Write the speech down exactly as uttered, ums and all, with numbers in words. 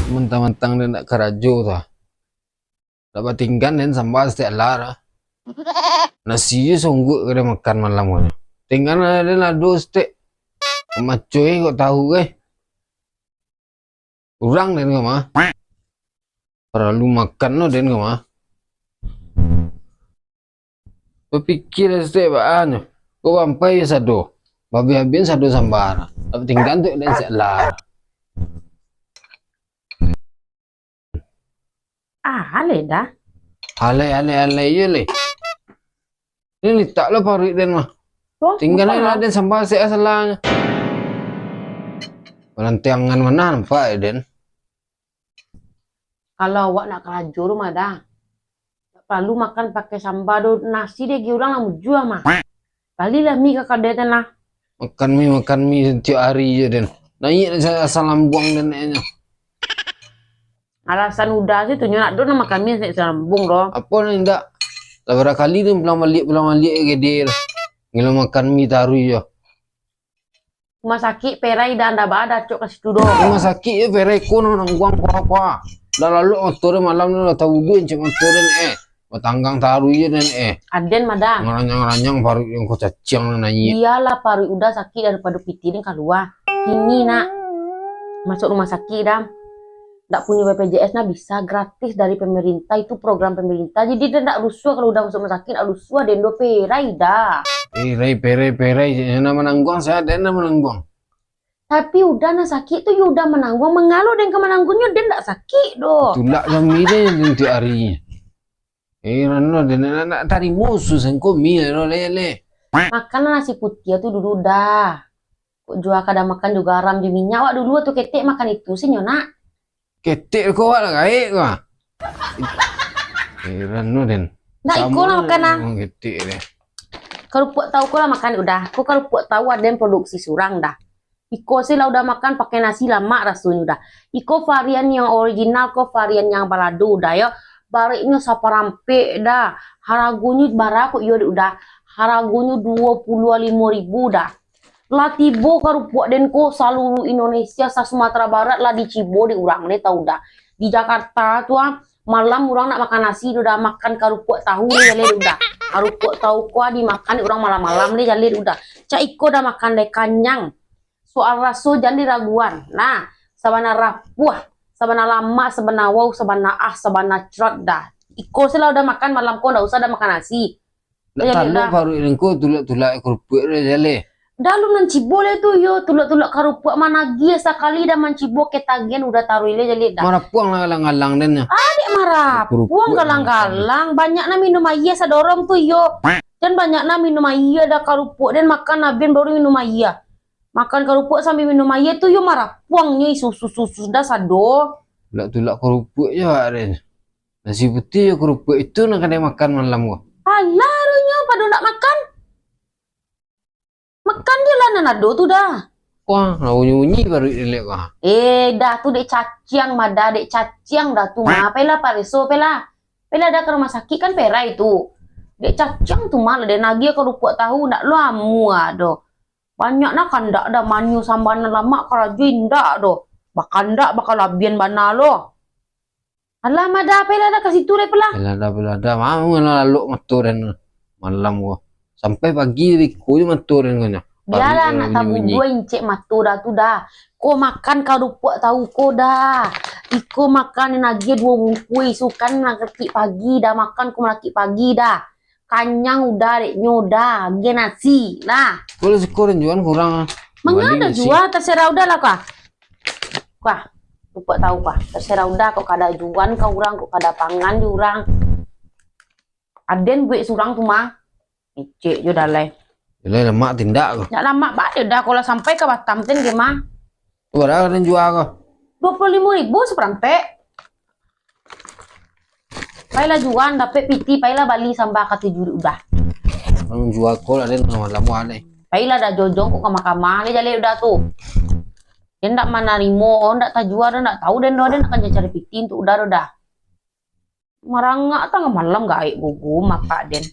Mantang-mantang den ndak karajo tu. Ndak batinggan den samba saketek lah. Nasi jo saungguak ka den makan malam ko. Tinggan den ado saketek. Maco e kok tahu e. Urang den ko mah. Paralu makan lo den ko mah. Bapikia saketek baa nyo. Kok bampai sado. Baabih-abih sado samba. Ndak batinggan tu den saketek lah. Ah, alai dah. Alai, alai, alai, iyo, Le. Ni litak lo paruik den mah. Tinggan lah den samba saketek salanyo. Balantiangan mah nampak e den. Kalau awak nak karajo tu mah dah. Tak paralu makan pakai samba do, nasi dek urang lah mujua mah. Balilah mi ka kadai tu nah. Makan mi, makan mi satiok ari je den. Naiak sa-, asam lambung den naiaknyo. Alasan Uda sih tu nyo nak do nak makan mi asam lambung doh. Apo nan indak? Lah bara kali den pulang baliak, pulang baliak je gede lah. Ngilo makan mi taruih jo. Rumah sakik perai dah, ndak baa dacok ka situ doh. Rumah sakik je perai ko nan nangguang kua-kua. Dah lalok motor malam ni lah tabubuih encek motor den eh. Batanggang taruih je den eh. Aden mah dah. Ngaranyang-ngaranyang paruik yang ko caciang nan naiak. Iyalah paruik Uda sakik daripado pitih den kalua. Kini nak masuk rumah sakik dah. Ndak punyo B P J S nah bisa gratis dari pemerintah, itu program pemerintah. Jadi den ndak rusuah kalau Uda masuk rumah sakik, ndak rusuah den do perai dah. Eh, rai, perai, perai, nan manangguang, sia den nan manangguang. Tapi Uda nan sakik tu, yo Uda manangguang, mangalo den ka manangguangnyo, den ndak sakik doh. Tulak kami deh, den tiok ari. Eh, rano, den nak, nak tarimo susah ko mi, lo, le, le. Makanlah nasi putiah tu dulu dah. Kok jua kada makan jo garam jo minyak, awak dulu tu ketek makan itu, sinyo nak. Ketek ko awak lah gaek ko. Eh, rano, den. Ndak, iko lah makan, ah. Ketek deh. Karupuak tahu ko lah makan Uda. Ko karupuak tahu aden produksi surang dah. Iko sih lah Uda makan pakai nasi lamak rasonyo dah. Iko varian yang original, ko varian yang balado dah yo. Bareknyo saparampek dah. Haragonyo bara kok iyo dek Uda. Haragonyo duo puluah limo ribu dah. Lah tibo karupuak den ko saluruh Indonesia, sa-Sumatera Barat lah dicibo dek urang ne tau dah. Di Jakarta tu ah, malam urang nak makan nasi tu dah, makan karupuak tahu ni jaleh tu dah. Karupuak tahu ko ah dimakan dek urang malam-malam ni jaleh tu dah. Cak iko dah makan deh kanyang. Soal raso jan diraguan. Nah, sabana rapuah, sabana lamak, sabana wau, sabana ah, sabana crot dah. Iko se lah Uda makan malam ko, ndak usah dah makan nasi. Ndak talok paruik den ko, tulak-tulak karupuak dah jaleh. Dah lu nan cibo leh tu yo, tulak-tulak karupuak managiah sakali dah mancibo ketagihan Uda taruih leh jaleh dah. Marapuang lah galang-galang den nyo. Ah, dek marapuang galang-galang, banyak nah minum aia sadorong tu yo. Jan banyak nah minum aia dah karupuak den makan abih baru minum aia. Makan karupuak sambil minum aia tu yo marapuang nyo susu-susu dah sado. Tulak-tulak karupuak je awak den. Nasi putiah jo karupuak itu nan ka den makan malam ko. Alah, runyo pado ndak makan. Makan je lah nan ado tu dah. Wah, lah bunyi-bunyi paruik den lek ko. Eh, dah tu dek caciang mah dah, dek caciang dah tu mah. Pailah pareso, pailah. Pailah dah ka rumah sakik kan perai tu. Dek caciang tu mah lah den agiah karupuak tahu, ndak lo amuah doh. Banyak nah kandak dah, manyu samba nan lamak karajo indak doh. Bakandak bakalabian bana lo. Alah, mada, pailah dah ka situ deh, pelah. Pailah dah, pailah dah. Mau lah lalok mato den malam ko. Sampai pagi biko je mato den ko nyo. Bialah nak tabubua incek mato dah tu dah. Ko makan karupuak tahu ko dah. Iko makan nan agiah duo bungkuih isukan malakik pagi dah. Makan ko malakik pagi dah. Kanyang Uda dek nyo dah, agiah nasi lah. Ko lah siko den juan kurang ah. Manga dah juan, taserah Uda lah kah. Kah, lupo tahu kah. Taserah Uda, kok kada juan ka urang, kok kada pangan di urang. Aden buek surang tu mah. Icek jo dah lai. Lai lamak tindak ko. Ndak lamak bak dah, kalau sampai ka Batam ten ge mah. Bara den jual ko? Duo puluah limo ribu saparampek. Pailah juan, dapek piti, pailah bali samba ka tuju Uda. Ang jual ko lah den, lamo-lamo aneh. Pailah dah jojong ko kamah-kamah, lai jaleh Uda tu. Den ndak manarimo, ndak tajua, ndak tahu den doh, den nak cari piti untuak Uda doh dah. Marangak tangah malam gaek gugu mapak den.